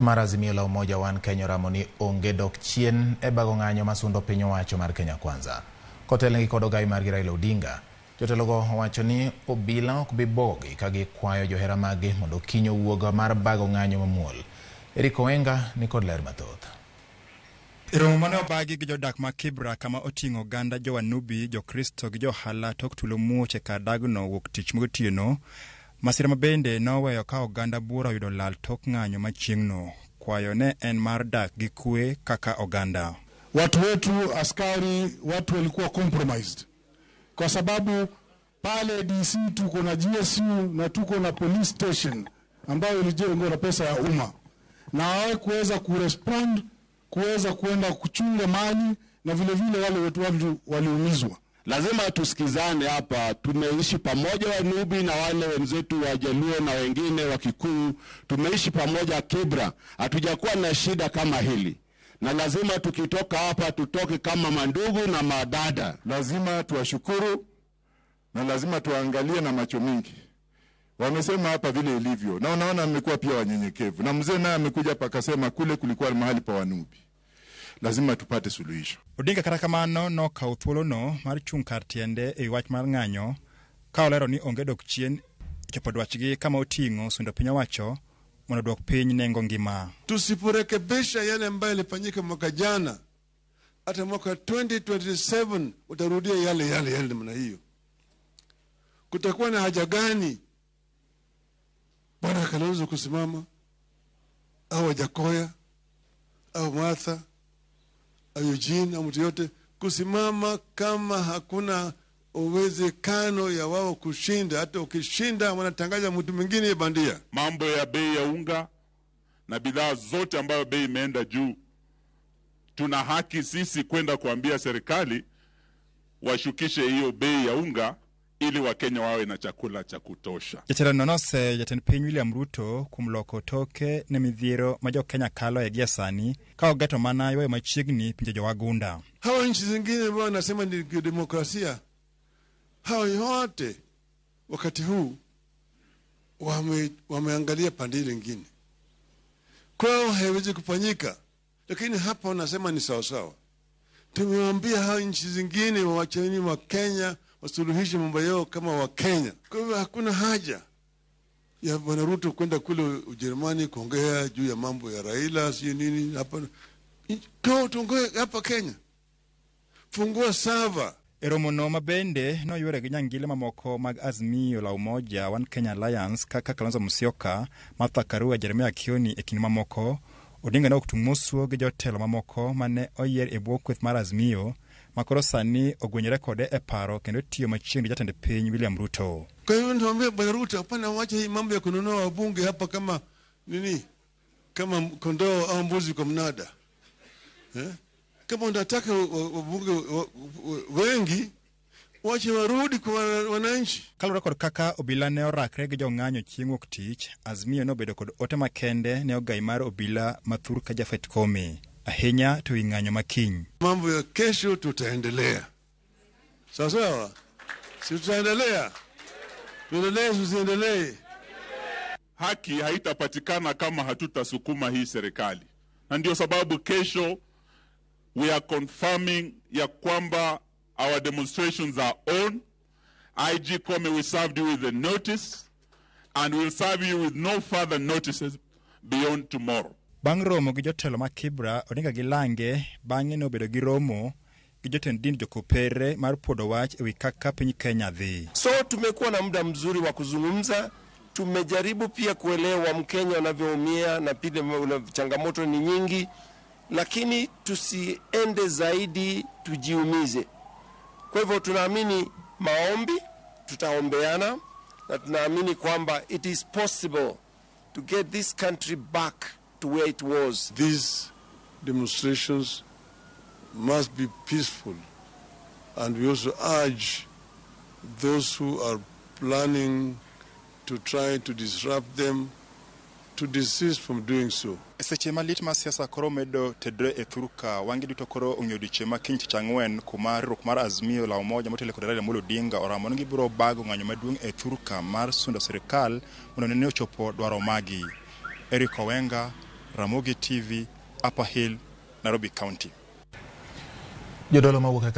Mar Azimio la Umoja One Kenya oramo ni onge dok chien e bago ng'anyo masundo piny owacho mar Kenya Kwanza. Kotelnegi kod ogai margi Raila Odinga, jotelogo owacho ni obila ok bi bogi ka gikwayo johera maggi mondo kiny owuog mar bago ng'anyo mamuol. Eric Oenga ni kod ler mathoth. E romo mane obagi gi jodak ma Kibra kama oting'o oganda jo-Wanubi, Jokristo gi johala tok tulo muoch e kar dagno wuok tich gotieno, masira ma bende noweyo ka oganda buora oyudo lal tok ng'anyo ma chieng'no. Kwayo ne en mar dak gi kwe kaka oganda. Watu wetu askari, watu walikuwa compromised kwa sababu pale DC tuko na GSU na tuko na police station ambayo ilijengwa na pesa ya umma, na hawakuweza kurespond kuweza kuenda kuchunga mali na vile vile wale wetu watu waliumizwa. Lazima tusikizane hapa. Tumeishi pamoja Wanubi na wale wenzetu wa Jaluo na wengine wa Kikuyu, tumeishi pamoja Kibra, hatujakuwa na shida kama hili, na lazima tukitoka hapa tutoke kama mandugu na madada. Lazima tuwashukuru na lazima tuangalie na macho mingi. Wamesema hapa vile ilivyo, na unaona mmekuwa pia wanyenyekevu, na mzee naye amekuja hapa akasema kule kulikuwa mahali pa Wanubi. Lazima tupate suluhisho. Odinga kata kamano nokawo thuolono mar chung' kar tiende e wach mar ng'anyo ka olero ni onge dok chien e chopo dwachgi kama oting'o sundo piny owacho mondo odwok piny nengo ngima. Tusiporekebisha yale ambayo yalifanyika mwaka jana, hata mwaka 2027 utarudia yale yale yale namna hiyo. Kutakuwa na haja gani Bwana Kalonzo kusimama au Wajackoyah au Martha au Eugene au mtu yote kusimama kama hakuna uwezekano ya wao kushinda? Hata ukishinda wanatangaza mtu mwingine bandia. Mambo ya bei ya unga na bidhaa zote ambayo bei imeenda juu, tuna haki sisi kwenda kuambia serikali washukishe hiyo bei ya unga ili Wakenya wawe na chakula cha kutosha. Jatelo noseyo jatend piny William Ruto kuom loko toke ne midhiero ma jo-Kenya kaloe gie sani ka ogeto mana ywayo machiegni pinje jowagunda. Hawa nchi zingine ambao wanasema ni demokrasia, hawa yote wakati huu wameangalia pande ile ingine, kwao haiwezi kufanyika, lakini hapa wanasema ni sawasawa. Tumewaambia hao nchi zingine wawacheni wa Kenya wasuluhishe mambo yao kama Wakenya. Kwa hivyo hakuna haja ya Bwana Ruto kwenda kule Ujerumani kuongea juu ya mambo ya Raila sio nini hapa. Kwa tuongee hapa Kenya, fungua server. E romono ma bende noywere gi nyangile mamoko mag Azimio la Umoja One Kenya Alliance kaka Kalonzo Musyoka, Martha Karua, Jeremiah Kioni e kind mamoko. Odinga ne ok tung' mosuo gi jotelo mamoko mane oyier e bwo kweth mar Azimio ma koro sani ogwenyore kode e paro kendo tiyo machiegni gi jatend piny William Ruto. Kwa hivyo nitamwambia Bwana Ruto, hapana, wacha hii mambo ya kununua wabunge hapa kama nini, kama kondoo au mbuzi kwa mnada, eh? Kama unataka wabunge wengi, wache warudi kwa wananchi. Kaluwore kod kaka obila ne orakre gi jong'anyo chieng' wuok tich, Azimio nobedo kod ote makende ne ogai mar obila ma thurka Japhet Koome, ahinya to wi ng'anyo ma kiny. Mambo ya kesho tutaendelea, sawa sawa, si tutaendelea, tuendelee, tusiendelee? Haki haitapatikana kama hatutasukuma hii serikali, na ndio sababu kesho we are confirming ya kwamba our demonstrations are on. IG Koome, we served you with a notice and we'll serve you with no further notices beyond tomorrow. Bang' romo gi jotelo ma Kibra, Odinga gi Lange bang'e nobedo gi romo gi jotend din jokopere mar puodo wach ewi kaka piny Kenya dhi. So tumekuwa na muda mzuri wa kuzungumza, tumejaribu pia kuelewa Mkenya anavyoumia na pia changamoto ni nyingi, lakini tusiende zaidi tujiumize. Kwa hivyo tunaamini maombi, tutaombeana na tunaamini kwamba it is possible to get this country back to where it was. These demonstrations must be peaceful, and we also urge those who are planning to try to disrupt them to desist from doing so. E seche ma lit mar siasa koro medo tedre e thurka, wang'e duto koro ong'eyo odiechieng' ma kiny tich ang'wen kuma riwruok mar Azimio la Umoja motelo kod Raila Amolo Odinga oramo ni gibiro bago ng'anyo maduong' e thurka mar sundo sirikal mondo ne ni ochopo dwaro magi. Eric Owenga, Ramogi TV, Upper Hill, Nairobi County. Jodolo mawuok e